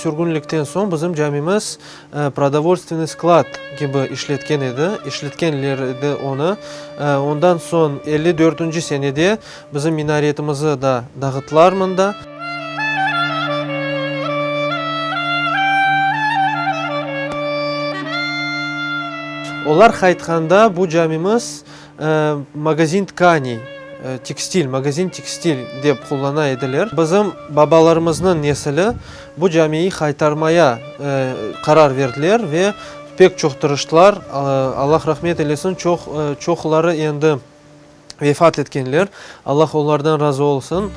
Sürgünlikten soñ bizim camimiz prodovolstvennıy sklad kibi işletken edi, işletkenler edi onı. Ondan soñ 54-nci senede bizim minaretimizi da dağıttılar mında. Olar qaytqanda bu camimiz Magazin tkaniy, tekstil, magazin tekstil dep qullana ediler. Bizim babalarımıznıñ nesili bu camiyi qaytarmaya qarar berdiler ve pek çoq tırıştılar. Allah rahmet eylesin, çoq, çoqları endi vefat etkenler. Allah olardan razı olsun.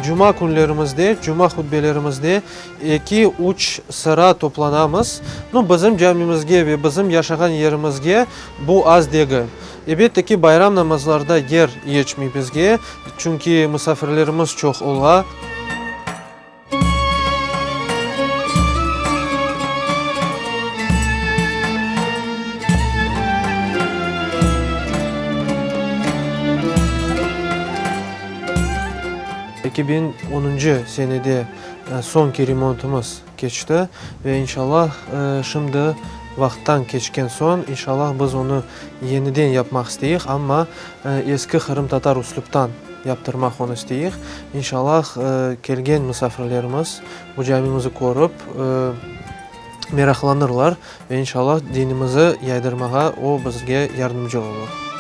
Cuma künlerimizde, cuma hutbelerimizde eki, üç sıra toplanamız. Nu, bizim camimizge ve bizim yaşağan yerimizge bu az degil. Ebette ki, bayram namazlarda yer yetmey bizge, çünki musafirlerimiz çoq ola. 2010-cı senede soñki remontımız keçti ve inşallah şimdi vaqıttan keçken soñ inşallah biz onı yeniden yapmaq isteyik, amma eski qırımtatar üslüptan yaptırmaq onı isteyik. İnşallah kelgen musafirlerimiz bu camimizi körip meraqlanırlar ve inşallah dinimizi yaydırmağa o bizge yardımcı olur.